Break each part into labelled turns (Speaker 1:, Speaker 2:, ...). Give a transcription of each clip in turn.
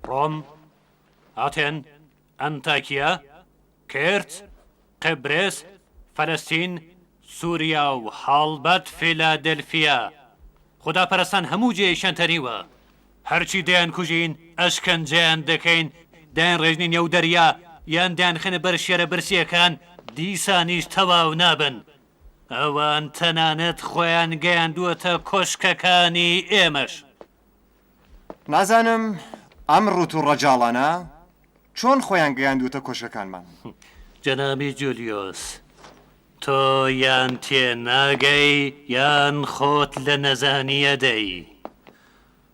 Speaker 1: ڕۆم، ئاتێن، ئەنتاکیە، کرت، قبرس، فەلەستین، سوریا و هەڵبەت فیلادلفیا. خوداپەرستان هەموو جێیەکیان تەنیوە. هەرچی دەیانکوژین، ئەشکەنجەیان دەکەین، دەیانڕێژنە نێو دەریا، یان دەیانخەنە بەر شێرە برسییەکان، دیسانیش تەواو نابن. ئەوان تەنانەت خۆیان گەیاندووەتە کۆشکەکانی ئێمەش.
Speaker 2: نازانم ئەم ڕووت و ڕەجاڵانە چۆن خۆیان گەیاندووەتە کۆشکەکانمان؟
Speaker 1: جەنابی جولیۆس، تۆ یان تێناگەی یان خۆت لە نەزانی ئەدەی.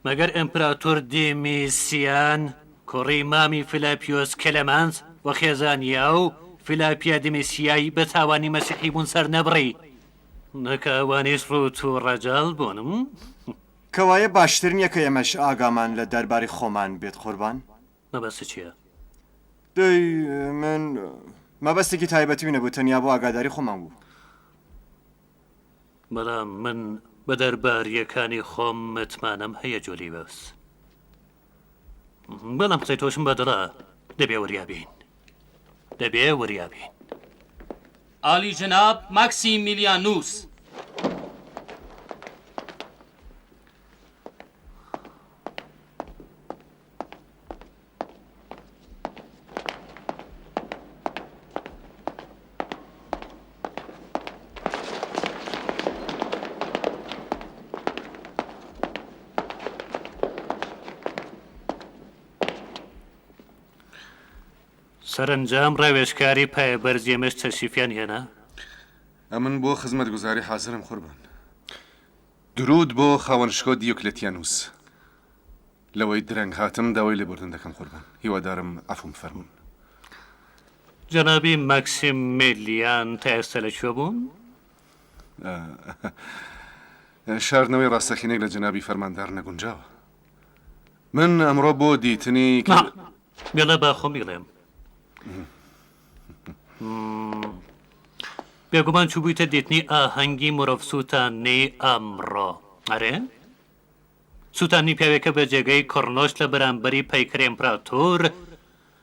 Speaker 1: مەگەر ئیمپراتۆر دیمیسیان کوڕی مامی فلاپیۆس کلمانس و خێزانی ئەو، فلاپیا دیمیسیای بە تاوانی مەسیحی بوون سەرنەبڕی؟ نەکا ئەوانیش ڕووت و ڕەجاڵ بوون؟
Speaker 2: کەوایە باشتر نییە کە ئێمەش ئاگامان لە دەرباری خۆمان بێت قوربان؟
Speaker 1: مەبەستت چییە؟
Speaker 2: دەی من مەبەستێکی تایبەتیم نەبوو تەنیا بۆ ئاگاداری خۆمان بوو.
Speaker 1: بەڵام من بە دەربارییەکانی خۆم متمانەم هەیە جۆلیوس. بەڵام قسەی تۆشم بە دڵە دەبێ وریا بین. دەبێ وریا بین.
Speaker 3: عالی جەناب ماکسیمیلیانوس.
Speaker 1: سەرەنجام ڕاوێژکاری پایەبەرزی ئێمەش تەشریفیان هێنا.
Speaker 4: ئەمن بۆ خزمەتگوزاری حازرم قوربان. دروود بۆ خاوەن شکۆ دیۆکلێتیانوس. لەوەی درەنگ هاتم داوای لێبوردن دەکەم قوربان. هیوادارم عەفوم بفەرموون.
Speaker 1: جەنابی ماکسیمیلیان تا ئێستا لە کوێ بوون؟
Speaker 4: شاردنەوەی ڕاستەقینەیەک لە جەنابی فەرماندار نەگونجاوە. من ئەمڕۆ بۆ دیتنی.
Speaker 1: نا، بێڵە با خۆم بیڵێم. بێگومان چووبوویتە دیتنی ئاهەنگی مرۆڤسووتاندنی ئەمڕۆ، ئەرێ؟ سووتاندنی پیاوێکە بە جێگەی کڕنۆش لە بەرامبەری پەیکەری ئیمپراتۆر،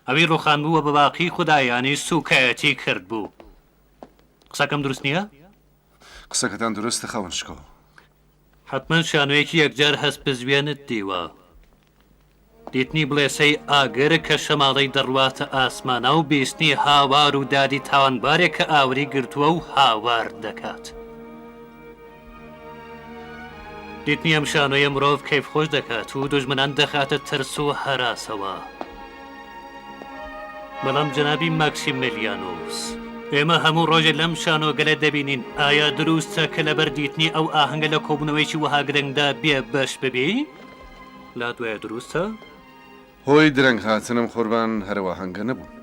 Speaker 1: ئەوی ڕووخاندبوو و بە باقی خودایانی سووکایەتی کردبوو. قسەکەم دروست نییە؟
Speaker 4: قسەکەتان دروستە خاوەن شکۆ.
Speaker 1: حەتمەن شانۆیەکی یەکجار هەستبزوێنت دیوە. دیتنی بڵێسەی ئاگر کە شەماڵەی دەڕواتە ئاسمانا و بیستنی هاوار و دادی تاوانبارێک کە ئاوری گرتووە و هاوار دەکات. دیتنی ئەم شانۆیە مرۆڤ کەیفخۆش دەکات و دوژمنان دەخاتە ترس و هەراسەوە. بەڵام جەنابی ماکسیمیلیانوس، ئێمە هەموو ڕۆژێ لەم شانۆگەلە دەبینین، ئایا دروستە کە لەبەر دیتنی ئەو ئاهەنگە لە کۆبوونەوەیەکی وەها گرنگدا بێ بەش ببی؟ لات وایە دروستە؟
Speaker 4: هۆی درەنگ هاتنم قوربان هەر ئەو ئاهەنگە نەبوو.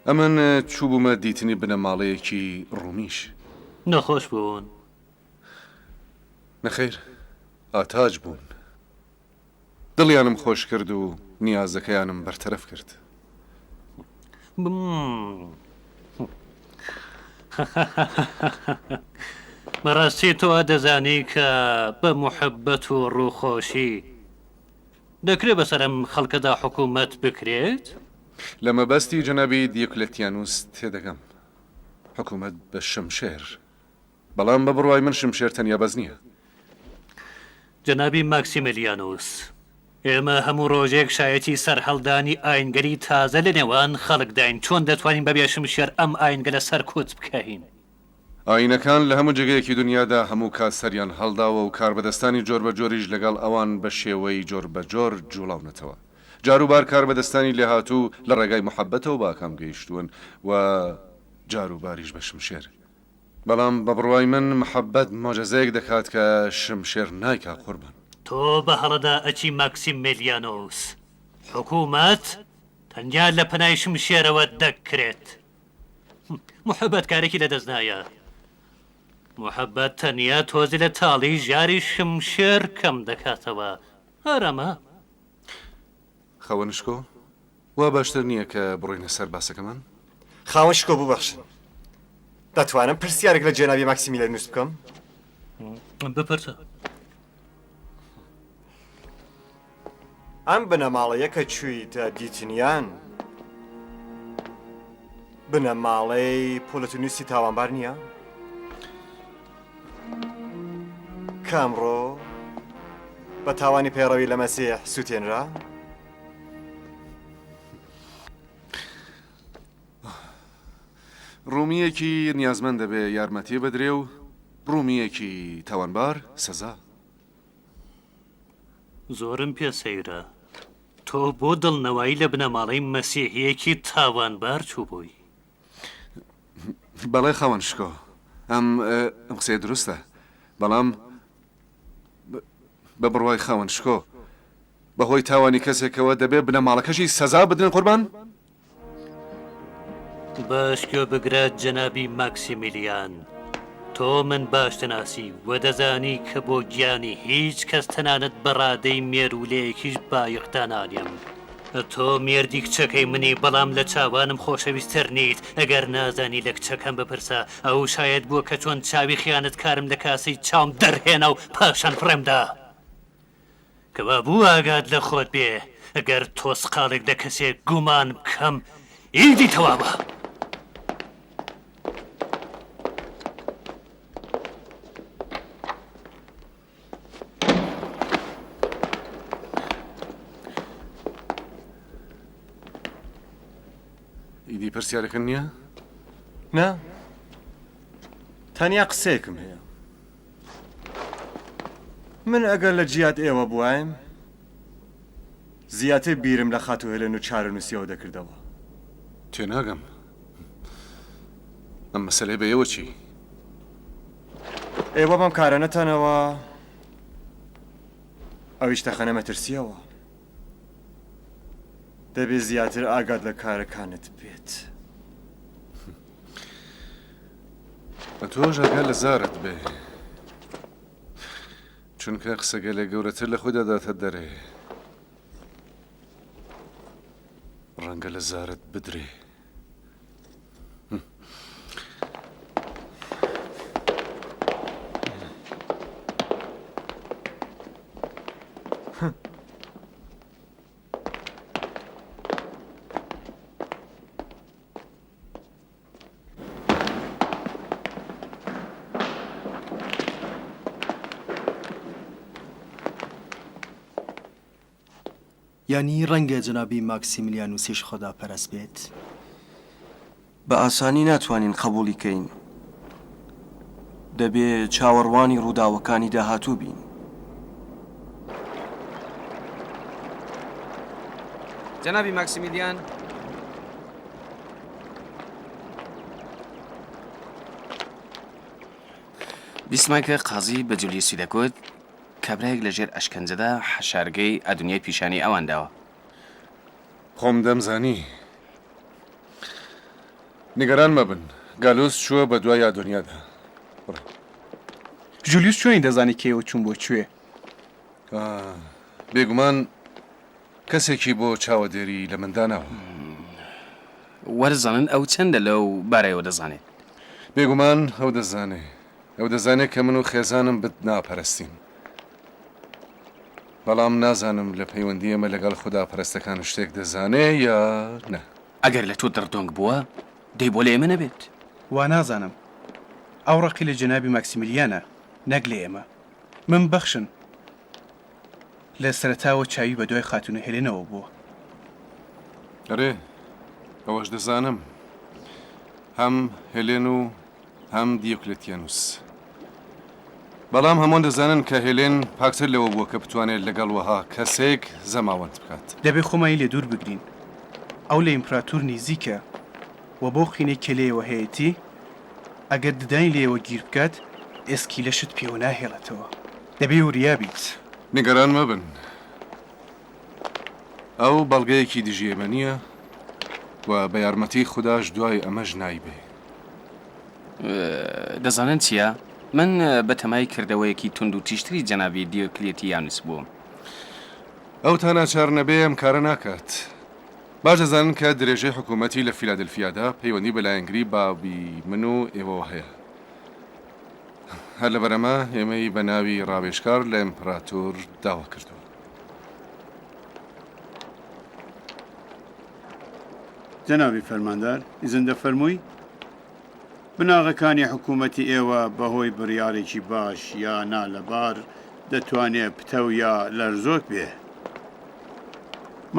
Speaker 4: ئەمن چووبوومە دیتنی بنەماڵەیەکی ڕوومیش.
Speaker 1: نەخۆش بوون؟
Speaker 4: نەخەیر، ئاتاج بوون. دڵیانم خۆش کرد و نیازەکەیانم بەرتەرەف کرد.
Speaker 1: بەڕاستی تۆ دەزانی کە بە موحەبەت و ڕووخۆشی دەکرێ بەسەر ئەم خەڵکەدا حکوومەت بکرێت؟
Speaker 4: لە مەبەستی جەنابی دیۆکلێتیانوس تێدەگەم. حکوومەت بە شمشێر. بەڵام بە بڕوای من شمشێر تەنیا بەس نییە.
Speaker 1: جەنابی ماکسیمیلیانوس، ئێمە هەموو ڕۆژێک شایەتی سەرهەڵدانی ئاینگەلی تازە لە نێوان خەڵکداین، چۆن دەتوانین بەبێ شمشێر ئەم ئاینگەلە سەرکوت بکەین؟
Speaker 4: ئاینەکان لە هەموو جێگەیەکی دونیادا هەموو کات سەریان هەڵداوە و کاربەدەستانی جۆربەجۆریش لەگەڵ ئەوان بە شێوەی جۆربەجۆر جوڵاونەتەوە. جاروبار کاربەدەستانی لێهاتوو لە ڕێگای موحەبەتەوە بە ئاکام گەیشتوون و جاروباریش بە شمشێر. بەڵام بە بڕوای من محەبەت مۆجەزەیەک دەکات کە شمشێر نایکا قوربان.
Speaker 1: تۆ بە هەڵەدا ئەچی ماکسیمیلیانۆس. حکوومەت تەنیا لە پەنای شمشێرەوە دەکرێت. محەبەت کارێکی لە دەست نایە. محەبەت تەنیا تۆزێ لە تاڵی ژاری شمشێر کەم دەکاتەوە. هەر ئەمە.
Speaker 4: خاوەن شکۆ، وا باشتر نییە کە بڕۆینە سەر باسەکەمان؟
Speaker 2: خاوەن شکۆ ببەخشن، دەتوانم پرسیارێک لە جەنابی ماکسیمیلیانوس بکەم؟
Speaker 1: بپرسە.
Speaker 2: ئەم بنەماڵەیە کە چوویتە دیتنیان، بنەماڵەی پۆلەتونیسی تاوانبار نییە؟ کە ئەمڕۆ بە تاوانی پەیڕەوی لە مەسیح سووتێنرا؟
Speaker 4: ڕوومییەکی نیازمەند دەبێ یارمەتی بدرێ و ڕوومییەکی تاوانبار سزا.
Speaker 1: زۆرم پێ سەیرە تۆ بۆ دڵنەوایی لە بنەماڵەی مەسیحییەکی تاوانبار چووبووی.
Speaker 4: بەڵێ خاوەن شکۆ، ئەم قسەیە دروستە، بەڵام بە بڕوای خاوەن شکۆ، بەهۆی تاوانی کەسێکەوە دەبێ بنەماڵەکەشی سەزا بدرێن قوربان؟
Speaker 1: باش گوێ بگرە جەنابی ماکسیمیلیان، تۆ من باش دەناسی و دەزانی کە بۆ گیانی هیچ کەس تەنانەت بە ڕادەی مێروولەیەکیش بایەخ دانانێم. تۆ مێردی کچەکەی منی بەڵام لە چاوانم خۆشەویستتر نیت، ئەگەر نازانی لە کچەکەم بپرسە، ئەو شایەت بووە کە چۆن چاوی خیانەتکارم لە کاسەی چاوم دەرهێنا و پاشان فڕێمدا. کەوابوو ئاگات لە خۆت بێ، گەر تۆسقاڵێک لە کەسێک گومان بکەم ئیدی تەواوە.
Speaker 4: ئیدی پرسیارەکە نییە؟
Speaker 2: نا، تەنیا قسەیەکم هەیە. من ئەگەر لە جیات ئێوە بوایم زیاتر بیرم لە خاتوو هێلێن و چارەنووسیەوە دەکردەوە.
Speaker 4: تێناگەم. ئەم مەسەلەیە بە ئێوە چی؟
Speaker 2: ئێوە بەم کارانەتانەوە ئەویش دەخەنە مەترسیەوە. دەبێ زیاتر ئاگات لە کارەکانت بێت.
Speaker 4: ئەتۆش ئاگا لە زارت بێ چونکە قسەگەلێ گەورەتر لە خۆی دەداتە دەرێ ڕەنگە لە زارت بدرێ.
Speaker 5: یانی ڕەنگە جەنابی ماکسیملیانوسیش خوداپەرست بێت؟
Speaker 6: بە ئاسانی ناتوانین قەبووڵی کەین. دەبێ چاوەڕوانی ڕووداوەکانی داهاتوو بین.
Speaker 7: جەنابی ماکسیمیلیان. بیستمان کە قازی بە جولیوسی دەگوت کابرایەک لە ژێر ئەشکەنجەدا حەشارگەی ئەدونیای پیشانی ئەوان داوە.
Speaker 4: خۆم دەمزانی. نیگەران مەبن، گالوس چووە بە دوای ئادۆنیادا. بڕۆ.
Speaker 8: جولیوس چۆنی دەزانی کە ئێوە چوون بۆ کوێ؟
Speaker 4: بێگومان کەسێکی بۆ چاوەدێری لە من داناوە.
Speaker 7: وەرزانن ئەو چەندە لەو بارەیەوە دەزانێت؟
Speaker 4: بێگومان ئەو دەزانێ. ئەو دەزانێ کە من و خێزانم بت ناپەرستین. بەڵام نازانم لە پەیوەندی ئێمە لەگەڵ خوداپەرستەکان شتێک دەزانێ یا نا.
Speaker 7: ئەگەر لە تۆ دڕدۆنگ بووە، دەی بۆ لە ئێمە نەبێت؟
Speaker 8: وا نازانم. ئەو ڕقی لە جەنابی ماکسیمیلیانە، نەک لە ئێمە. من بەخشن. لە سەرەتاوە چاوی بە دوای خاتوونە هێلێنەوە بووە.
Speaker 4: ئەرێ، ئەوەش دەزانم. هەم هێلێن و هەم دیۆکلێتیانوس. بەڵام هەمووان دەزانن کە هێلێن پاکتر لەوە بووە کە بتوانێت لەگەڵ وەها کەسێک زەماوەند بکات.
Speaker 8: دەبێ خۆمانی لێ دوور بگرین. ئەو لە ئیمپراتور نیزیکە و بەو قینەی کە لێیەوە هەیەتی، ئەگەر ددانی لێیەوە گیر بکات، ئێسکی لەشت پێوە ناهێڵێتەوە. دەبێ وریا بیت.
Speaker 4: نیگەران مەبن. ئەو بەڵگەیەکی دژی ئێمە نییە و بە یارمەتیی خوداش دوای ئەمەش نایبێ.
Speaker 7: دەزانن چییە؟ من بە تەمای کردەوەیەکی توند و تیژتری جەنابی دیۆکلێتیانوس بووم.
Speaker 4: ئەو تا ناچار نەبێ ئەم کارە ناکات. باش دەزانن کە درێژەی حکوومەتی لە فیلادلفیادا پەیوەندی بە لایەنگری بابی من و ئێوەوە هەیە. هەر لەبەر ئەمە ئێمەی بە ناوی ڕاوێژکار لە ئیمپراتۆر داوا کردووە.
Speaker 9: جەنابی فەرماندار، ئیزن دەفەرمووی؟ بناغەکانی حکوومەتی ئێوە بە هۆی بڕیارێکی باش یا نالەبار دەتوانێ پتەو یا لەرزۆک بێ.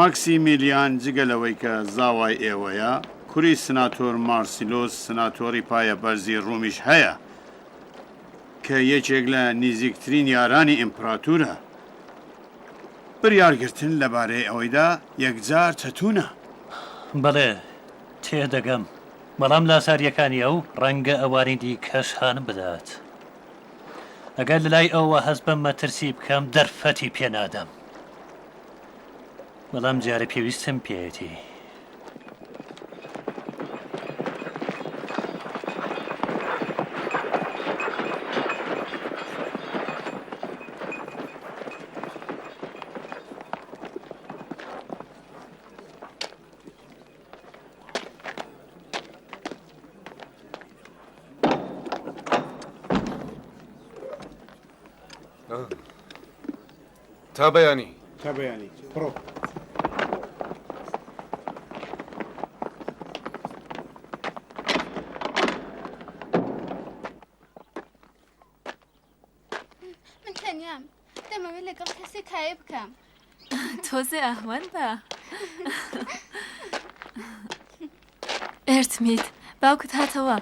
Speaker 9: ماکسیمیلیان جگە لەوەی کە زاوای ئێوەیە، کوری سناتۆر مارسیلۆس سناتۆری پایەبەرزی ڕومیش هەیە کە یەکێک لە نیزیکترین یارانی ئیمپراتورە. بریارگرتن لەبارەی ئەویدا یەکجار چەتوونە.
Speaker 1: بەڵێ، تێدەگەم. بەڵام لاسارییەکانی ئەو ڕەنگە ئەوانی دیکەش هان بدات. ئەگەر لەلای ئەوەوە هەست بە مەترسی بکەم دەرفەتی پێ نادەم. بەڵام جارێ پێویستم پێیەتی.
Speaker 4: تا بەیانی.
Speaker 8: تا بەیانی بڕۆ.
Speaker 10: من تەنیام دەمەوێت لەگەڵ کەسێک کایە بکەم.
Speaker 11: تۆزێ ئەهوەن بە. ئێرتمیت باوکت هاتەوە.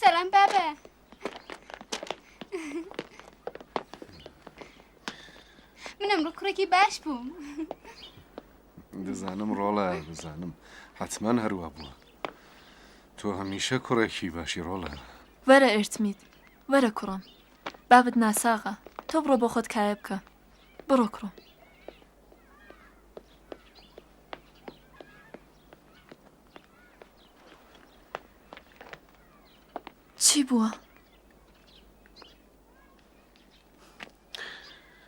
Speaker 10: سەلام بابە. من ئەمڕۆ کوڕێکی باش بووم.
Speaker 4: دەزانم ڕۆڵە دەزانم حەتمان هەروا بووە تۆ هەمیشە کوڕێکی باشی ڕۆڵە.
Speaker 11: وەرە ئێرتمیت وەرە کوڕم بابت ناساغە تۆ بڕۆ بۆ خۆت کایە بکە بڕۆ کوڕم. چی بووە؟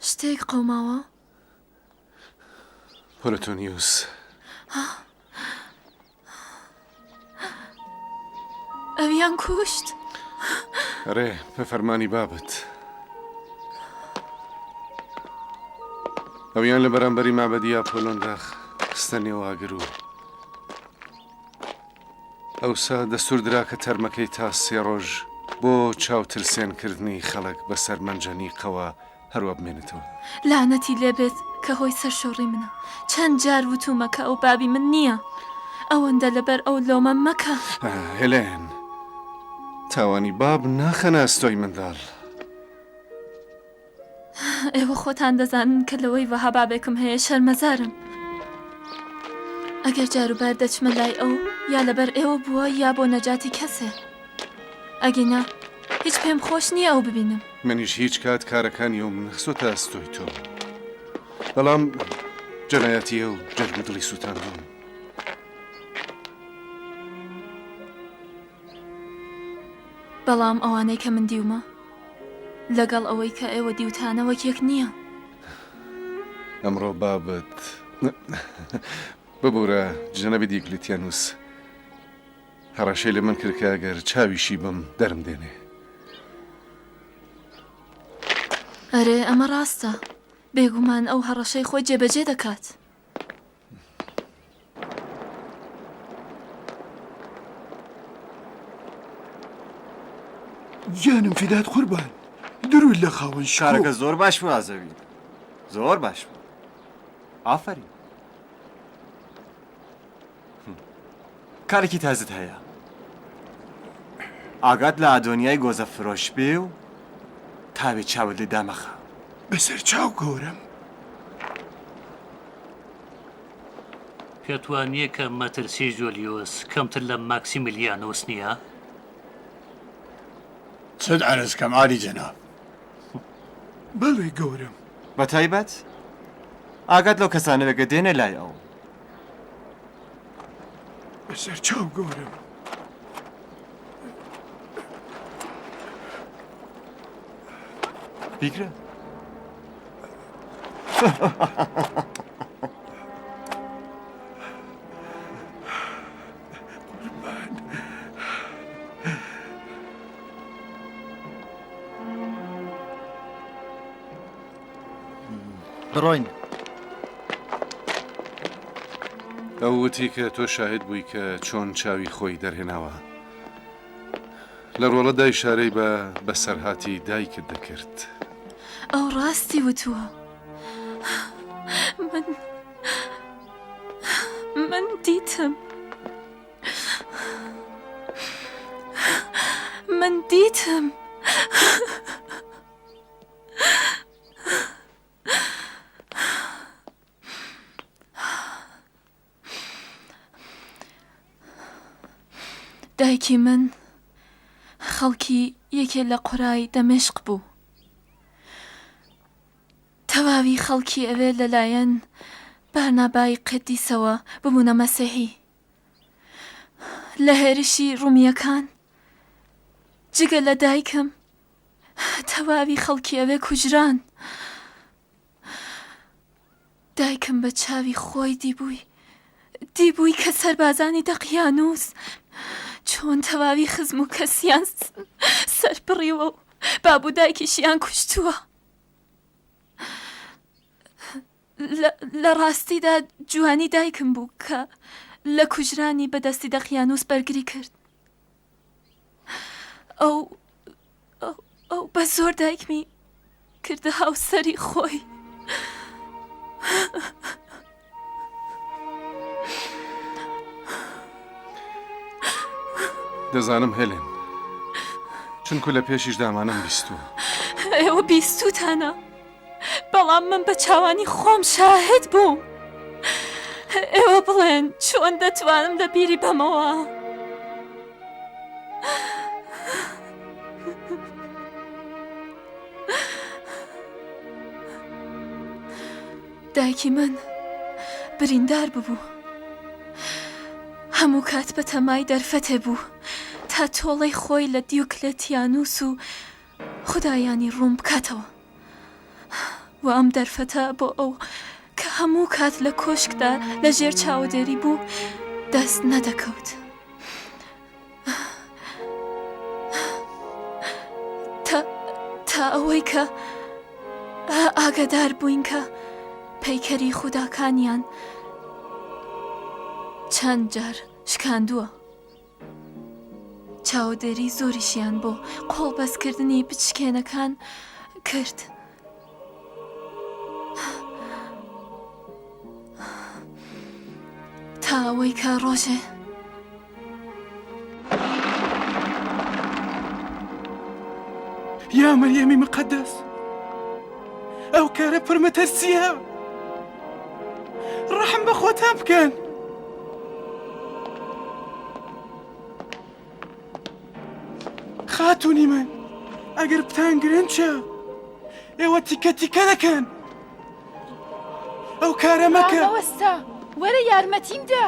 Speaker 11: شتێک قەوماوە؟
Speaker 4: پۆلۆتۆنیوس.
Speaker 11: ئەویان کوشت؟
Speaker 4: ئەرێ، بە فەرمانی بابت. ئەویان لە بەرامبەری مابەدی ئاپۆلۆندا خستە نێو ئاگر و ئەوسا دەستوور درا کە تەرمەکەی تا سێ ڕۆژ بۆ چاوترسێن کردنی خەڵک بەسەر مەنجەنیقەوە هەروا بمێنێتەوە.
Speaker 11: لەعنەتی لێ بێت کە هۆی سەرشۆڕی منە. چەند جار وتوومە کە ئەو بابی من نییە. ئەوەندە لەبەر ئەو لۆمەم مەکە.
Speaker 4: هێلێن، تاوانی باب ناخەنە ئەستۆی منداڵ.
Speaker 11: ئێوە خۆتان دەزانن کە لەوەی وەها بابێکم هەیە شەرمەزارم. ئەگەر جاروبار دەچمە لای ئەو یا لەبەر ئێوە بووە یا بۆ نەجاتی کەسێ. ئەگینا هیچ پێم خۆش نییە ئەو ببینم.
Speaker 4: منیش هیچ کات کارەکانی ئەوم نەخستۆتە ئەستۆی تۆ. بەڵام جەنایەتی ئەو جەرگ و دڵی سووتاندووم.
Speaker 11: بەڵام ئەوانەی کە من دیومە لەگەڵ ئەوەی کە ئێوە دیوتانە وەک یەک نییە.
Speaker 4: ئەمڕۆ بابت ببورە جەنابی دیوکلیتیانوس هەڕەشەی لە من کرد کە ئەگەر چاویشی بم دەرم دێنێ.
Speaker 11: ئەرێ ئەمە ڕاستە، بێگومان ئەو هەڕەشەی خۆی جێبەجێ دەکات.
Speaker 12: گیانم فیدات قوربان دروود لە خاوەن شکۆ.
Speaker 2: کارەکە زۆر باش بوو ئازەوی زۆر باش بوو ئافەرین کارێکی تازت هەیە ئاگات لە ئادۆنیای گۆزە فرۆش بێ و تاوێ چاوت لێ دامەخە
Speaker 12: بەسەر چاو گەورەم.
Speaker 1: پێت وا نییە کە مەترسیی جۆلیۆس کەمتر لە ماکسیمیلیانۆس نییە؟
Speaker 9: چت عەرز کەم عالی جەناب؟
Speaker 12: بەڵێ گەورەم.
Speaker 2: بە تایبەت ئاگات لەو کەسانە بێ کە دێنە لای ئەو.
Speaker 12: بەسەر چاو گەورەم.
Speaker 2: بیگرە.
Speaker 12: قوربان.
Speaker 5: بڕۆین.
Speaker 4: ئەو وتی کە تۆ شاهید بووی کە چۆن چاوی خۆی دەرهێناوە. لە ڕۆڵەدا ئیشارەی بە بەسەرهاتی دایکت دەکرد.
Speaker 11: ئەو ڕاستی وتووە. من من دیتم. من دیتم. دایکی من خەڵکی یەکێ لە قورای دەمشق بوو. تەواوی خەڵکی ئەوێ لەلایەن بارنابای قەدیسەوە ببوونە مەسیحی. لە هێرشی ڕومییەکان جگە لە دایکم تەواوی خەڵکی ئەوێ کوژران. دایکم بە چاوی خۆی دیبووی دیبووی کە سەربازانی دەقیانووس چۆن تەواوی خزم و کەسیان سەربڕیوە و باب و دایکیشیان کوشتووە. لە ڕاستیدا جوانی دایکم بوو کە لە کوژرانی بە دەستی دەقیانووس بەرگری کرد. ئەو ئەو بە زۆر دایکمی کردە هاوسەری خۆی.
Speaker 4: دەزانم هێلێن چونکو لە پێشیش دامانم بیستووە.
Speaker 11: ئێوە بیستوتانە بەڵام من بە چاوانی خۆم شاهد بووم. ئێوە بڵێن چۆن دەتوانم لە بیری بەمەوە؟ دایکی من بریندار ببوو. هەموو کات بە تەمای دەرفەتێ بوو تا تۆڵەی خۆی لە دیوکلێتیانوس و خودایانی ڕووم بکاتەوە و ئەم دەرفەتە بۆ ئەو کە هەموو کات لە کۆشکدا لە ژێر چاوەدێری بوو دەست نەدەکەوت. تا تا ئەوەی کە ئاگادار بووین کە پەیکەری خوداکانیان چەند جار شکاندووە. چاودێری زۆریشیان بۆ قۆڵبەستکردنی بچکێنەکان کرد. تا ئەوەی کە ڕۆژێ.
Speaker 8: یا مەریەمی مقەدەس ئەو کارە پڕ مەترسییە ڕەحم بە خۆتان بکەن. خاتونی من ئەگەر بتانگرن چە ئێوە تیکە تیکە دەکەن ئەو کارە مەکە.
Speaker 10: ڕانەوەستە وەرە یارمەتیم دە.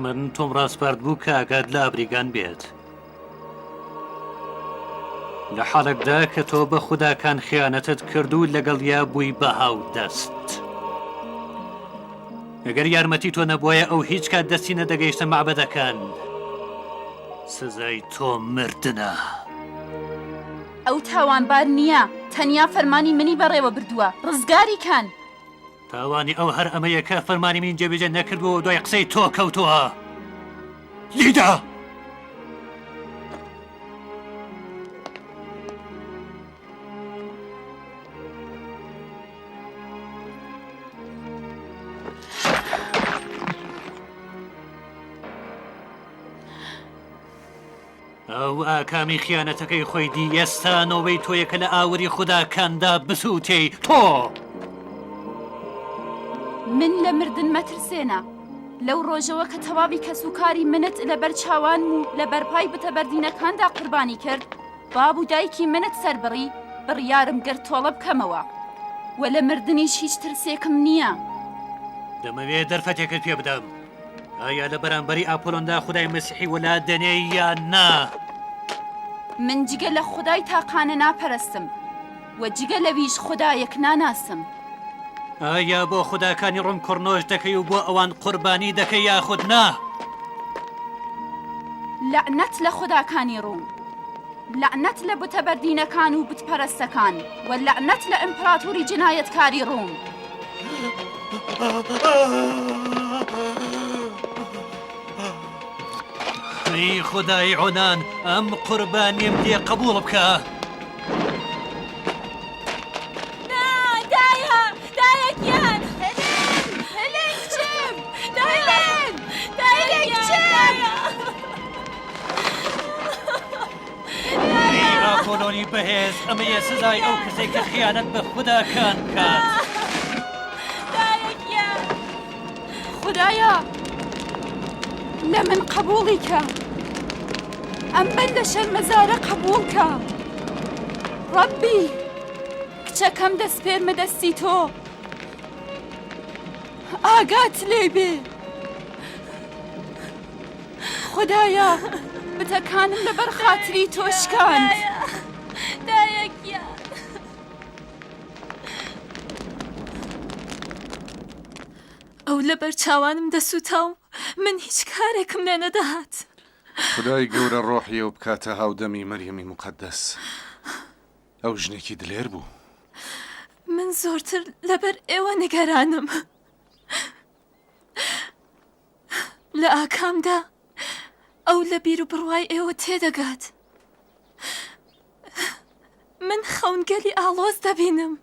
Speaker 1: من تۆم ڕاسپارد بوو کە ئاگات لە ئابریگان بێت. لە حاڵێکدا کە تۆ بە خوداکان خیانەتت کرد و لەگەڵیا بووی بە هاودەست. ئەگەر یارمەتی تۆ نەبوایە ئەو هیچ کات دەستی نەدەگەیشتە مەعبەدەکان. سزای تۆ مردنە.
Speaker 10: ئەو تاوانبار نییە، تەنیا فەرمانی منی بەڕێوە بردووە، ڕزگاری کەن.
Speaker 1: تاوانی ئەو هەر ئەمەیە کە فەرمانی منی جێبەجێ نەکردووە و دوای قسەی تۆ کەوتووە. لیدا! ئەو ئاکامی خیانەتەکەی خۆی دی ئێستا نۆبەی تۆیە کە لە ئاوری خوداکاندا بسووتێی تۆ.
Speaker 10: من لە مردن مەترسێنە. لەو ڕۆژەوە کە تەواوی کەسوکاری منت لەبەر چاوانم و لە بەرپای بتە بەردینەکاندا قوربانی کرد، باب و دایکی منت سەربڕی، بڕیارم گرت تۆڵە بکەمەوە و لە مردنیش هیچ ترسێکم نییە.
Speaker 1: دەمەوێ دەرفەتێکت پێ بدەم. ئایا لە بەرامبەری ئاپۆلۆندا خودای مەسیحی وەلا دەنێی یان نا؟
Speaker 10: من جگە لە خودای تاقانە ناپەرستم و جگە لەویش خودایەک ناناسم.
Speaker 1: ئایا بۆ خوداکانی ڕۆم کڕنۆش دەکەی و بۆ ئەوان قوربانی دەکەی یاخود نا؟
Speaker 10: لەعنەت لە خوداکانی ڕوم، لەعنەت لە بتە بەردینەکان و بتپەرستەکان و لەعنەت لە ئیمپراتۆری جینایەتکاری ڕوم.
Speaker 1: ئەی خودای عۆنان، ئەم قوربانیەم لێ قبوڵ بکە.
Speaker 11: نا، دایە، دایە گیان. هێلین، هێلین کچم، هێلین، دایە گیان، دایە.
Speaker 1: ئەی ئاپۆلۆنی بەهێز، ئەمەیە سزای ئەو کەسەی کە خیانەت بە خوداکان بکات.
Speaker 11: دایە گیان.
Speaker 10: خودایا لە من قەبووڵی کە. ئەم بەندە شەرمەزارە قەبووڵ کە. ڕەبی کچەکەم دەسپێرمە دەستی تۆ. ئاگات لێ بێ. خودایا بتەکانم لەبەر خاتری تۆ شکاند.
Speaker 11: دایە گیان. ئەو لەبەر چاوانم دەسووتا و من هیچ کارێکم لێ نەدەهات.
Speaker 4: خودای گەورە ڕۆحی ئەو بکاتە هاودەمی مەریەمی موقەدەس. ئەو ژنێکی دلێر بوو.
Speaker 11: من زۆرتر لەبەر ئێوە نیگەرانم. لە ئاکامدا ئەو لە بیروبڕوای ئێوە تێدەگات. من خەونگەلی ئاڵۆز دەبینم.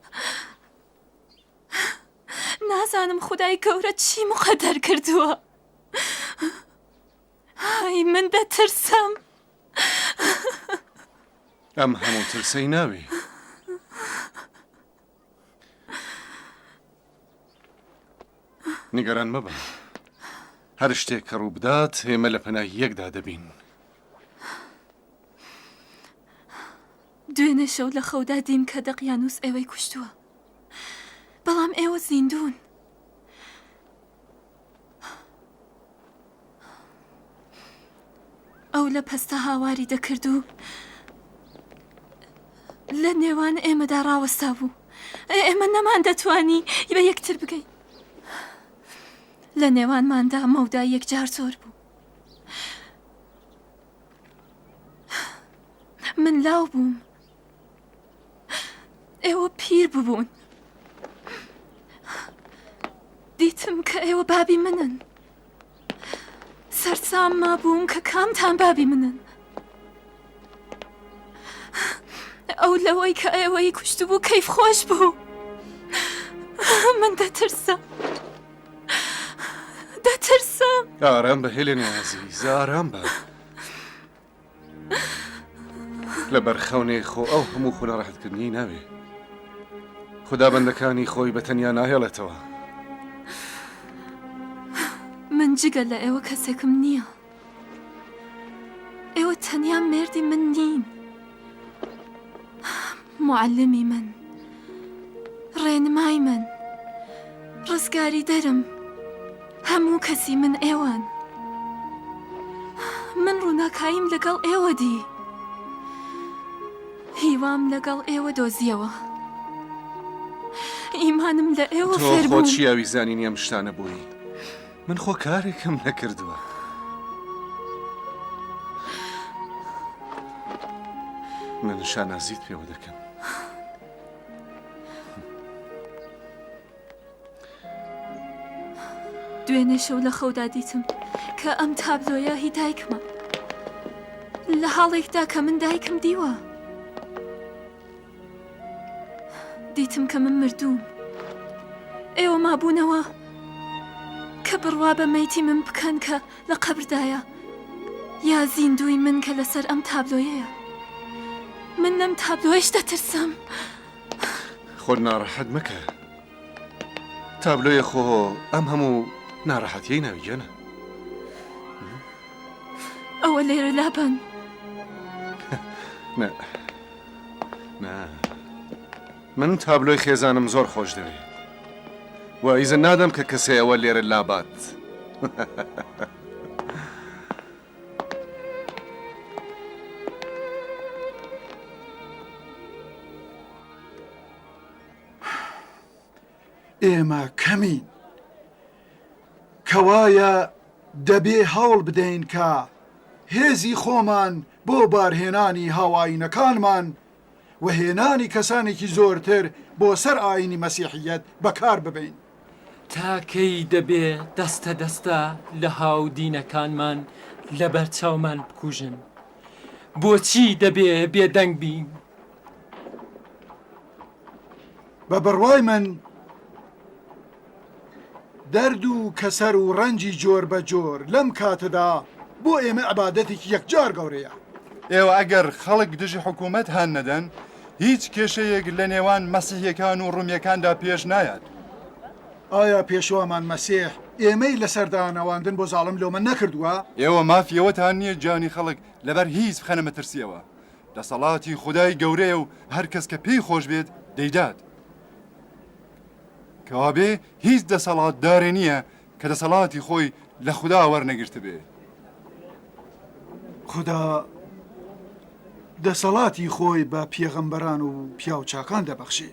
Speaker 11: نازانم خودای گەورە چی مقەدەر کردووە. ئای من دەترسم.
Speaker 4: ئەم هەموو ترسەی ناوێ. نیگەران مەبە. هەر شتێک کە ڕووبدات ئێمە لە پەنای یەکدا دەبین.
Speaker 11: دوێنێ شەو لە خەودا دیم کە دەقیانووس ئێوەی کوشتووە. بەڵام ئێوە زیندوون. ئەو لە پەستە هاواری دەکرد و لە نێوان ئێمەدا ڕاوەستا بوو. ئێمە نەمان دەتوانی بە یەکتر بگەین. لە نێوانماندا مەودای یەکجار زۆر بوو. من لاو بووم. ئێوە پیر ببوون. دیتم کە ئێوە بابی منن. سەرسام مابووم کە کامتان بابی منن. ئەو لەوەی کە ئێوەی کوشتبوو کەیف خۆش بوو. من دەترسم. دەترسم.
Speaker 4: ئارام بە هێلێنی ئازیز، ئارام بە. لەبەر خەونێ خۆ ئەو هەموو خۆ ناڕەحەتکردنی ناوێ. خودا بەندەکانی خۆی بە تەنیا ناهێڵێتەوە.
Speaker 11: من جگە لە ئێوە کەسێکم نییە. ئێوە تەنیا مێردی من نین. موعەلمی من، ڕێنمای من، ڕزگاریدەرم، هەموو کەسی من ئێوەن. من ڕووناکاییم لەگەڵ ئێوە دی. هیوام لەگەڵ ئێوە دۆزییەوە. ئیمانم لە ئێوە
Speaker 4: تۆ
Speaker 11: فێر
Speaker 4: خۆت
Speaker 11: بووم.
Speaker 4: شیاوی زانینی ئەم شتانە بووی. من خۆ کارێکم نەکردووە. من شانازیت پێوە دەکەم.
Speaker 11: دوێنێ شەو لە خەودا دیتم کە ئەم تابلۆیە هی دایکمە. لە حاڵێکدا کە من دایکم دیوە. دیتم کە من مردووم. ئێوە مابوونەوە کە بڕوا بە مەیتی من بکەن کە لە قەبردایە یا زیندووی من کە لەسەر ئەم تابلۆیەیە. من لەم تابلۆیش دەترسم.
Speaker 4: خۆت ناڕەحەت مەکە. تابلۆیە خۆ ئەم هەموو ناڕەحەتیەی ناوی گیانە.
Speaker 11: ئەوە لێرە لابەن.
Speaker 4: نا نا من تابلۆی خێزانم زۆر خۆش دەوێ و ئیزن نادەم کە کەسێ ئەوە لێرە لابات.
Speaker 12: ئێمە کەمین. کەوایە دەبێ هەوڵ بدەین کە هێزی خۆمان بۆ بارهێنانی هاوئایینەکانمان و هێنانی کەسانێکی زۆرتر بۆ سەر ئایینی مەسیحییەت بەکار ببەین.
Speaker 13: تا کەی دەبێ دەستە دەستە لە هاودینەکانمان لەبەر چاومان بکوژن؟ بۆچی دەبێ بێدەنگ بین؟
Speaker 12: بە بڕوای من دەرد و کەسەر و ڕەنجی جۆر بە جۆر لەم کاتەدا بۆ ئێمە عیبادەتێکی یەکجار گەورەیە.
Speaker 14: ئێوە ئەگەر خەڵک دژی حکوومەت هان نەدەن، هیچ کێشەیەک لە نێوان مەسیحییەکان و ڕوومییەکاندا پێش نایات.
Speaker 12: ئایا پێشوامان مەسیح ئێمەی لەسەر دانەواندن بۆ زاڵم لۆمە نەکردووە؟
Speaker 14: ئێوە مافی ئەوەتان نییە گیانی خەڵک لەبەر هیچ بخەنە مەترسییەوە. دەسەڵاتی خودای گەورەیە و هەر کەس کە پێی خۆش بێت دەیدات. کەوابێ هیچ دەسەڵاتدارێ نییە کە دەسەڵاتی خۆی لە خودا وەرنەگرتبێ.
Speaker 12: خودا دەسەڵاتی خۆی بە پێغەمبەران و پیاوچاکان دەبەخشێ.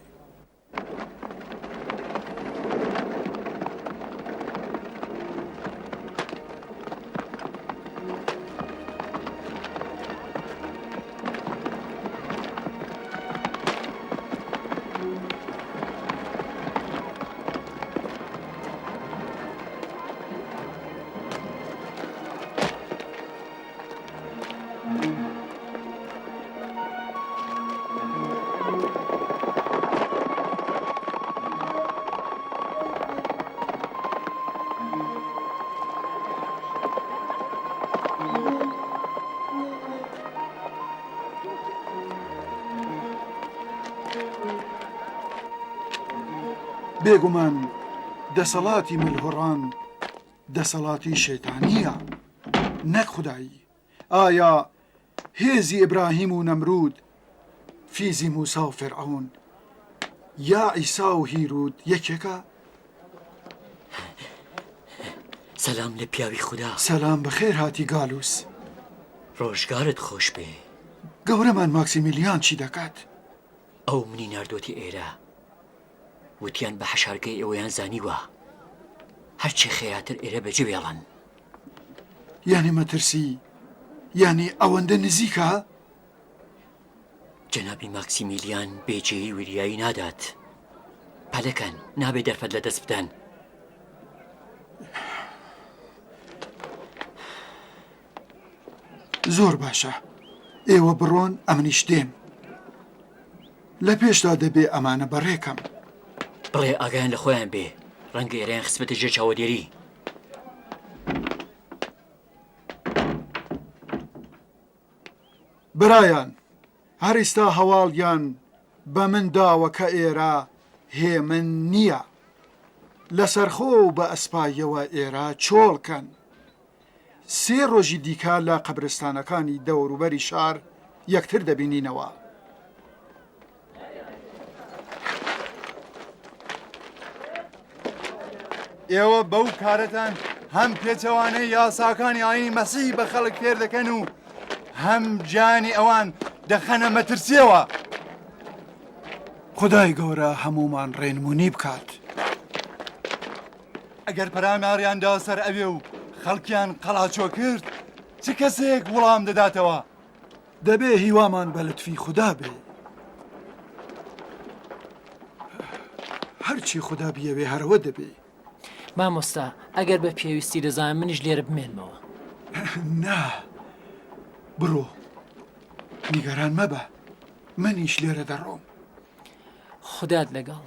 Speaker 12: بێگومان دەسەڵاتی ملهوڕان دەسەڵاتی شەیتانییە نەک خودایی. ئایا هێزی ئیبراهیم و نەمرود، فیزی موسا و فیرعەون، یا عیسا و هیرود یەکێکە؟
Speaker 15: سەلام لە پیاوی خودا.
Speaker 12: سەلام بەخێر هاتی گالوس.
Speaker 15: ڕۆژگارت خۆش بێ.
Speaker 12: گەورەمان ماکسیمیلیان چی دەکات؟
Speaker 15: ئەو منی ناردۆتە ئێرە. وتیان بە حەشارگەی ئێوەیان زانیوە. هەرچی خێراتر ئێرە بەجێ بێڵن.
Speaker 12: یانی مەترسی؟ یانی ئەوەندە نزیکە؟
Speaker 15: جەنابی ماکسیمیلیان بێ جێی وریایی نادات. پەلەکەن، نابێ دەرفەت لە دەست بدەن.
Speaker 12: زۆر باشە، ئێوە بڕۆن ئەمنیش دێم. لە پێشدا دەبێ ئەمانە بەڕێکەم.
Speaker 15: بڵێ ئاگایان لە خۆیان بێ، ڕەنگە ئێرەیان خستبێتە ژێر چاوەدێری.
Speaker 12: برایان، هەر ئیستا هەواڵیان بە من داوە کە ئێرە هێمن نییە. لەسەرخۆ و بە ئەسپاییەوە ئێرە چۆڵ کەن. سێ ڕۆژی دیکە لە قەبرستانەکانی دەوروبەری شار یەکتر دەبینینەوە.
Speaker 14: ئێوە بەو کارەتان هەم پێچەوانەی یاساکانی ئاینی مەسیحی بە خەڵک فێر دەکەن و هەم گیانی ئەوان دەخەنە مەترسیەوە.
Speaker 12: خودای گەورە هەموومان ڕێنمونی بکات.
Speaker 14: ئەگەر پەلاماریان دا سەر ئەوێ و خەڵکیان قەڵاچۆ کرد، چ کەسێک وڵام دەداتەوە؟
Speaker 12: دەبێ هیوامان بە لوتفی خودا بێ. هەرچی خودا بیەوێ هەرەوە دەبێ.
Speaker 13: مامۆستا ئەگەر بە پێویستی دەزان منیش لێرە بمێنمەوە.
Speaker 12: نا بڕۆ نیگەران مەبە منیش لێرە دەڕۆم.
Speaker 13: خودات لەگەڵ.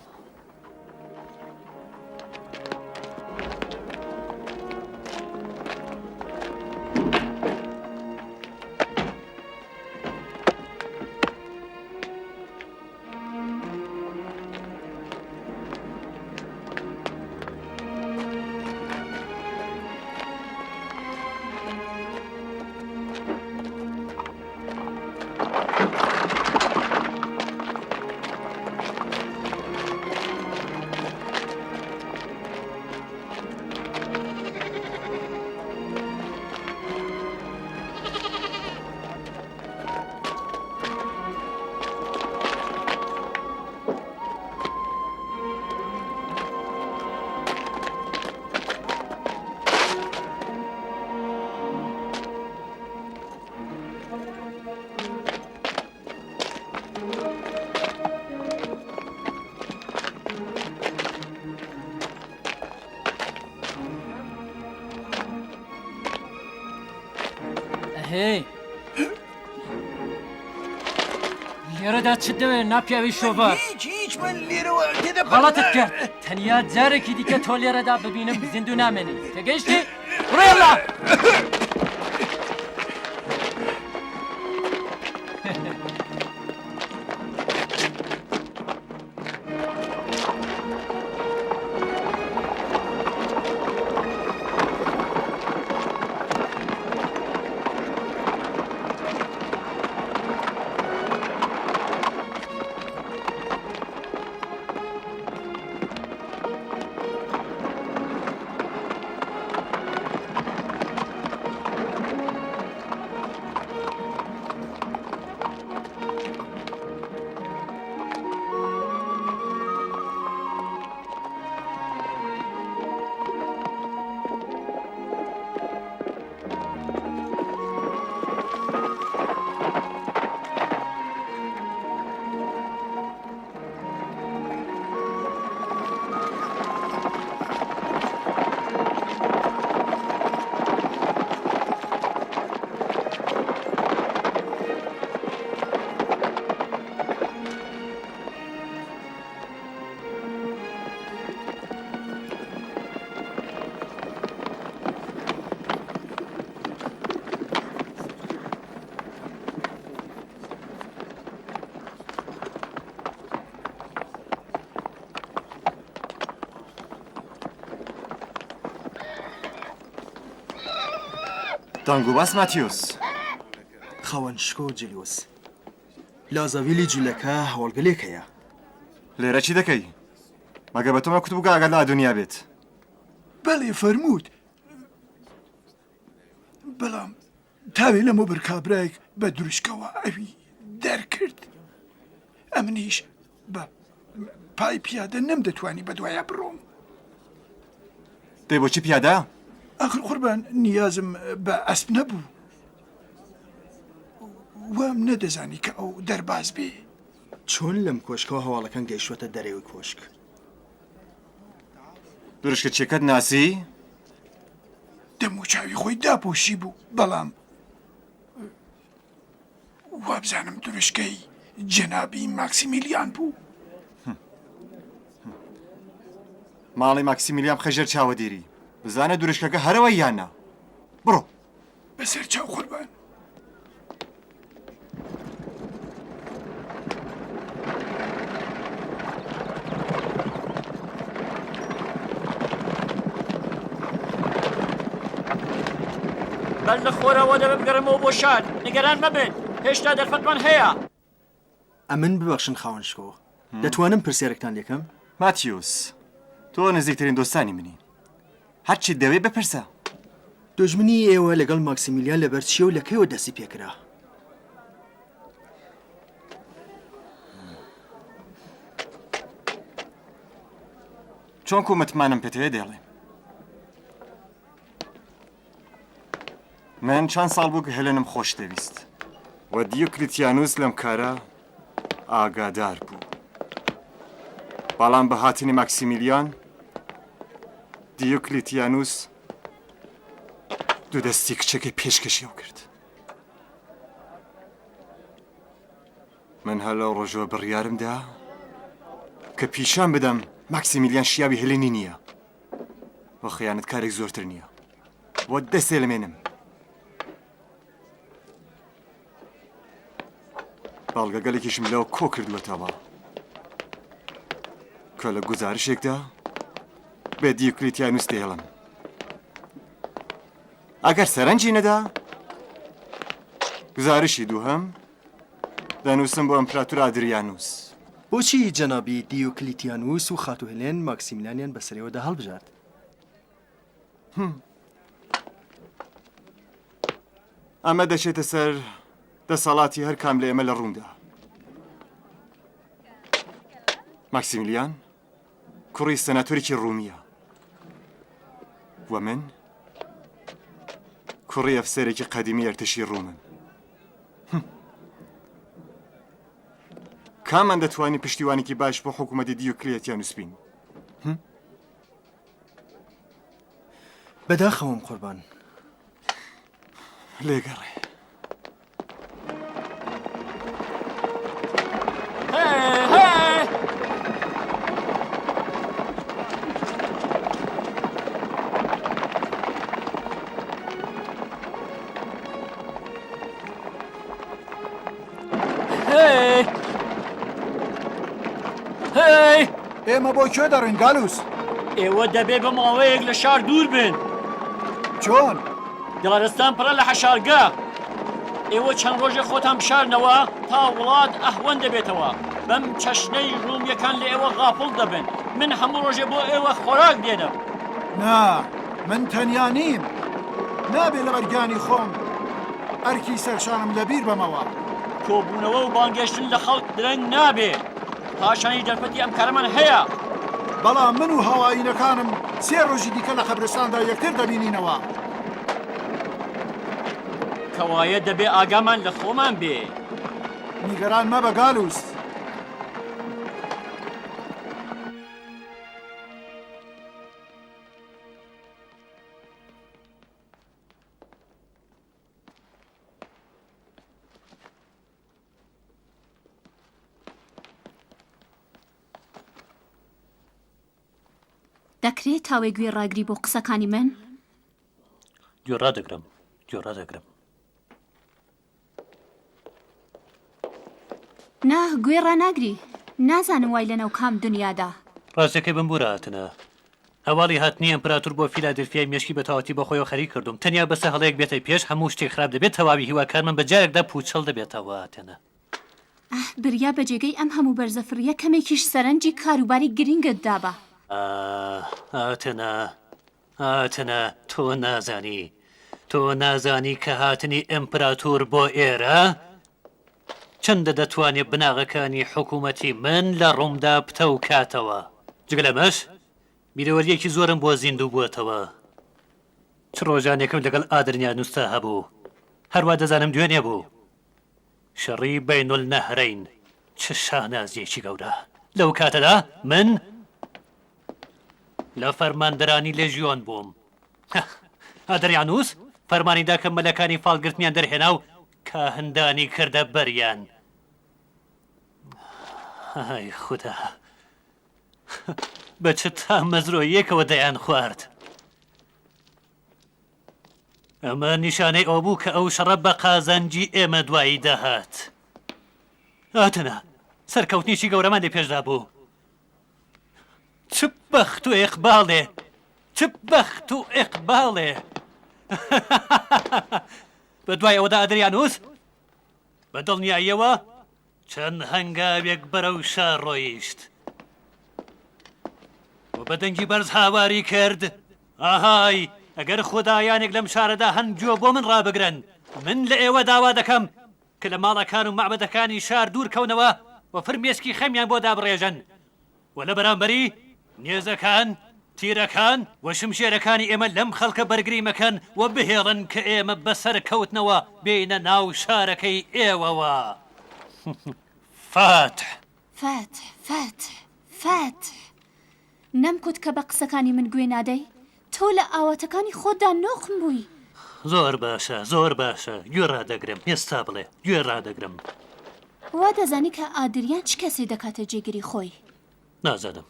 Speaker 13: هێی لێرەدا چت دەوێت ناپیاوی شۆڤەر
Speaker 16: هیچ هیچ من لێرەوە تێدەپەڕم.
Speaker 13: غەڵەتت کرد تەنیا جارێکی دیکە تۆ لێرەدا ببینم زیندوو نامێنی تێگەیشتی بڕۆ یەڵا
Speaker 2: دەنگ و باس ماتیوس.
Speaker 5: خاوەن شکۆ جلیوس. لە زەویلی جولەکە هەواڵگەلێک هەیە.
Speaker 2: لێرە چی دەکەی؟ مەگەر بە تۆم نەکوتبوو کە ئاگات لە ئادونیا بێت؟
Speaker 16: بەڵێ فەرمووت، بەڵام تاوێ لەمەوبەر کابرایەک بە دروشکەوە ئەوی دەرکرد. ئەمنیش بە پای پیادە نەمدەتوانی بەدوایا بڕۆم.
Speaker 2: دەی بۆچی پیادە؟
Speaker 16: ئاخر قوربان نیازم بە ئەسپ نەبوو. وام نەدەزانی کە ئەو دەرباز بێ.
Speaker 5: چۆن لەم کۆشکەوە هەواڵەکان گەیشتووەتە دەرەوەی کۆشک؟
Speaker 2: دروشکەچیەکەت ناسی؟
Speaker 16: دەموچاوی خۆی داپۆشیبوو، بەڵام وابزانم دروشکەی جەنابی ماکسیمیلیان بوو.
Speaker 2: ماڵی ماکسیمیلیان بخە ژێر چاوەدێری، بزانە دروشکەکە هەرەوە یان نا. بڕۆ.
Speaker 16: بەسەر چاو قوربان.
Speaker 15: بەر لە خۆراوا دەبێ بگەڕێمەوە بۆ شار. نیگەران مەبن، هێشتا دەرفەتمان هەیە.
Speaker 5: ئەمن ببەخشن خاوەن شکۆ، دەتوانم پرسیارێکتان لێکەم؟
Speaker 2: ماتیوس، تۆ نزیکترین دۆستانی منی. هەرچیت دەوێ بپرسە.
Speaker 5: دوژمنی ئێوە لەگەڵ ماکسیمیلیان لەبەر چییە و لە کەیەوە دەستی پێ کرا؟
Speaker 2: چۆنکو متمانەم پێت هەیە دەیڵێم. من چەند ساڵ بوو کە هێلێنم خۆش دەویست و دیوکلیتیانوس لەم کارە ئاگادار بوو. بەڵام بە هاتنی ماکسیمیلیان، دیوکلیتیانوس دوو دەستی کچەکەی پێشکەشی ئەو کرد. من هەر لەو ڕۆژەوە بڕیارم دا کە پیشان بدەم ماکسیمیلیان شیاوی هێلێنی نییە و خیانەتکارێک زۆرتر نییە و دەسێلمێنم. بەڵگەگەلێکیشم لەوە کۆ کردووەتەوە کە لە گوزارشێکدا بە دیوکلیتیانوس دەیڵم. ئەگەر سەرنجی نەدا گوزارشی دووهەم دەنووسم بۆ ئەمپراتور ئادریانوس.
Speaker 5: بۆچی جەنابی دیوکلیتیانوس و خاتوو هێلێن ماکسیمیلانیان بەسەرێوەدا هەڵبژارد؟
Speaker 2: ئەمە دەچێتە سەر دەسەڵاتی هەر کام لە ئێمە لە ڕوومدا. ماکسیمیلیان کوڕی سەناتۆرێکی ڕوومییە و من کوڕی ئەفسەرێکی قەدیمی ئەرتەشی ڕوومم. کامان دەتوانین پشتیوانێکی باش بۆ حکوومەتی دیوکلیتیانوس بین؟
Speaker 5: بەداخەوەم قوربان.
Speaker 2: لێگەڕێ.
Speaker 12: ئێمە بۆ کوێ دەڕۆین گالوس؟
Speaker 13: ئێوە دەبێ بە ماوەیەک لە شار دوور بن.
Speaker 12: چۆن؟
Speaker 13: دارستان پڕە لە حەشارگە. ئێوە چەند ڕۆژێ خۆتان بشارنەوە تا وڵات ئەهوەن دەبێتەوە. بەم چەشنەی ڕوومییەکان لە ئێوە غافڵ دەبن. من هەموو ڕۆژێ بۆ ئێوە خۆراک دێنم.
Speaker 12: نا، من تەنیا نیم. نابێ لەبەر گیانی خۆم ئەرکی سەرشانم لەبیر بەمەوە.
Speaker 13: کۆبوونەوە و بانگێشتن لە خەڵک درەنگ نابێ. پاشانیش دەرفەتی ئەم کارەمان هەیە.
Speaker 12: بەڵام من و هاوئایینەکانم سێ ڕۆژی دیکە لە قەبرستاندا یەکتر دەبینینەوە.
Speaker 13: کەوایە دەبێ ئاگامان لە خۆمان بێ.
Speaker 12: نیگەران مەبە گالوس.
Speaker 10: دەکرێت تاوێ گوێ ڕاگری بۆ قسەکانی من؟
Speaker 1: گوێ ڕادەگرم گوێ ڕادەگرم.
Speaker 10: نا گوێ ڕاناگری نازانم وای لەناو کام دنیادا.
Speaker 1: ڕاستەکەی بمبورە ئاتنا هەواڵی هاتنی ئەمپراتور بۆ فیلادلفیای مێشکی بە تەواوەتی بە خۆیەوە خەریک کردووم تەنیا بەسە هەڵەیەک بێتە پێش هەموو شتێک خراپ دەبێت تەواوی هیواکانمم بە جارێکدا پووچەڵ دەبێتەوە ئاتنا.
Speaker 10: ئاه بریا بە جێگەی ئەم هەموو بەرزەفڕییە کەمێکیش سەرنجی کاروباری گرنگت دابا.
Speaker 1: ئاه ئاتنا ئاتنا تۆ نازانی تۆ نازانی کە هاتنی ئیمپراتور بۆ ئێرە چەندە دەتوانێ بناغەکانی حکوومەتی من لە ڕوومدا پتەو کاتەوە. جگە لەمەش بیرەوەرییەکی زۆرم بۆ زیندوو بووەتەوە. چ ڕۆژانێکم لەگەڵ ئادرنیانوسدا هەبوو. هەروا دەزانم دوێنێ بوو. شەڕی بەینولنەهرەین چ شانازییەکی گەورە! لەو کاتەدا من لە فەرماندەرانی لێژیۆن بووم. ئادریانوس فەرمانی دا کە مەلەکانی فاڵگرتنیان دەرهێنا و کاهندانی کردە بەریان. ئای خودا! بە چ تامەزرۆییەکەوە دەیانخوارد! ئەمە نیشانەی ئەوە بوو کە ئەو شەڕە بە قازانجی ئێمە دوایی دەهات. ئاتنا، سەرکەوتنێکی گەورەمان لە پێشدا بوو. چ بەخت و ئیقباڵێ! چ بەخت و ئیقباڵێ! بە دوای ئەوەدا ئەدریانوس بە دڵنیاییەوە چەند هەنگاوێک بەرەو شار ڕۆیشت و بە دەنگی بەرز هاواری کرد، ئاهای، ئەگەر خودایانێک لەم شارەدا هەن گوێ بۆ من ڕابگرن، من لە ئێوە داوا دەکەم کە لە ماڵەکان و مەعبەدەکانی شار دوور کەونەوە و فرمێسکی خەمیان بۆ دابڕێژن و لە بەرامبەری نێزەکان، تیرەکان و شمشێرەکانی ئێمە لەم خەڵکە بەرگری مەکەن و بهێڵن کە ئێمە بە سەرکەوتنەوە بێینە ناو شارەکەی ئێوەوە. فاتح.
Speaker 10: فاتح، فاتح، فاتح. نەمکوت کە بە قسەکانی من گوێ نادەی؟ تۆ لە ئاواتەکانی خۆتدا نوقم بووی.
Speaker 1: زۆر باشە، زۆر باشە، گوێ ڕادەگرم، ئێستا بڵێ، گوێ ڕادەگرم.
Speaker 10: وا دەزانی کە ئادریان چ کەسێ دەکاتە جێگری خۆی؟
Speaker 1: نازانم.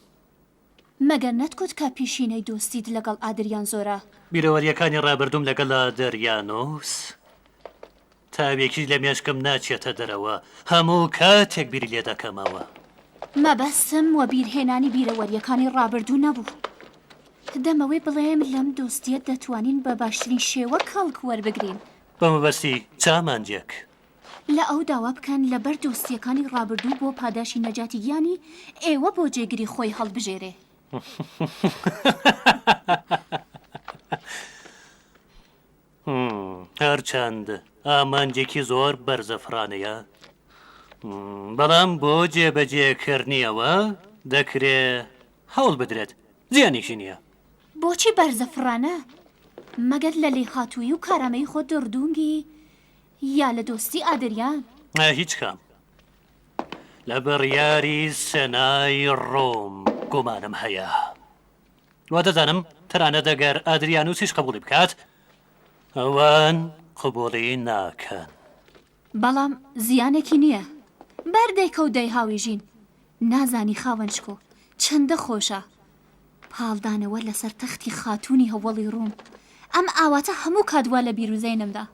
Speaker 10: مەگەر نەتکوت کە پیشینەی دۆستیت لەگەڵ ئادریان زۆرە؟
Speaker 1: بیرەوەرییەکانی ڕابردووم لەگەڵ ئادریانۆس تاوێکیش لە مێشکم ناچێتە دەرەوە، هەموو کاتێک بیری لێ دەکەمەوە.
Speaker 10: مەبەستم وەبیرهێنانی بیرەوەرییەکانی ڕابردوو نەبوو. دەمەوێ بڵێم لەم دۆستییە دەتوانین بە باشترین شێوە کەڵک وەربگرین.
Speaker 1: بە مەبەستی چ ئامانجێک؟
Speaker 10: لە ئەو داوا بکەن لەبەر دۆستییەکانی ڕابردوو بۆ پاداشی نەجاتی گیانی ئێوە بۆ جێگری خۆی هەڵبژێرێ.
Speaker 1: هەرچەند ئامانجێکی زۆر بەرزەفڕانەیە، بەڵام بۆ جێبەجێکردنیەوە دەکرێ هەوڵ بدرێت، زیانیشی نییە.
Speaker 10: بۆچی بەرزەفڕانە؟ مەگەر لە لێهاتوویی و کارامەیی خۆت دڕدونگی یا لە دۆستی ئادریان؟
Speaker 1: هیچ کام. لە بڕیاری سێنای ڕۆم گومانم هەیە. وا دەزانم تەنانەت ئەگەر ئادریانوسیش قبوڵی بکات، ئەوان قبوڵی ناکەن.
Speaker 10: بەڵام زیانێکی نییە. بەردێکە و دەیهاوێژین. نازانی خاوەن شکۆ چەندە خۆشە پاڵدانەوە لەسەر تەختی خاتوونی هەوەڵی ڕووم. ئەم ئاواتە هەموو کات وا لە بیر و زەینمدا.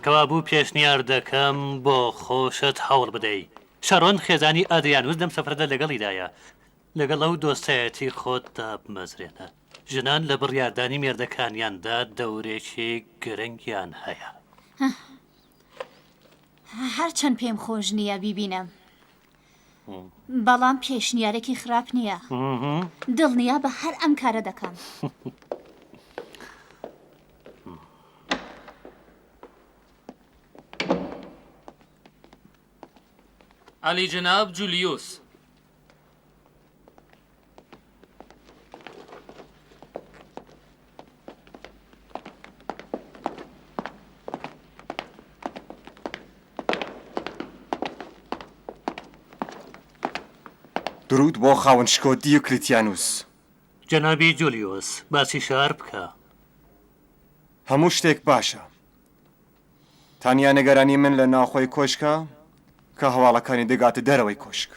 Speaker 1: کەوابوو پێشنیار دەکەم بۆ خۆشت هەوڵ بدەی. شارۆن خێزانی ئادریانوس لەم سەفەرەدا لەگەڵیدایە. لەگەڵ ئەو دۆستایەتی خۆت دابمەزرێنە. ژنان لە بڕیاردانی مێردەکانیاندا دەورێکی گرنگیان هەیە.
Speaker 17: هەرچەند پێم خۆش نییە بیبینم، بەڵام پێشنیارێکی خراپ نییە. دڵنیابە هەر ئەم کارە دەکەم.
Speaker 3: عەلی جەناب جولیوس.
Speaker 2: دروود بۆ خاوەن شکۆ دیوکلیتیانوس.
Speaker 1: جەنابی جولیوس، باسی شار بکە.
Speaker 2: هەموو شتێک باشە. تەنیا نیگەرانی من لە ناوخۆی کۆشکە کە هەواڵەکانی دەگاتە دەرەوەی کۆشک.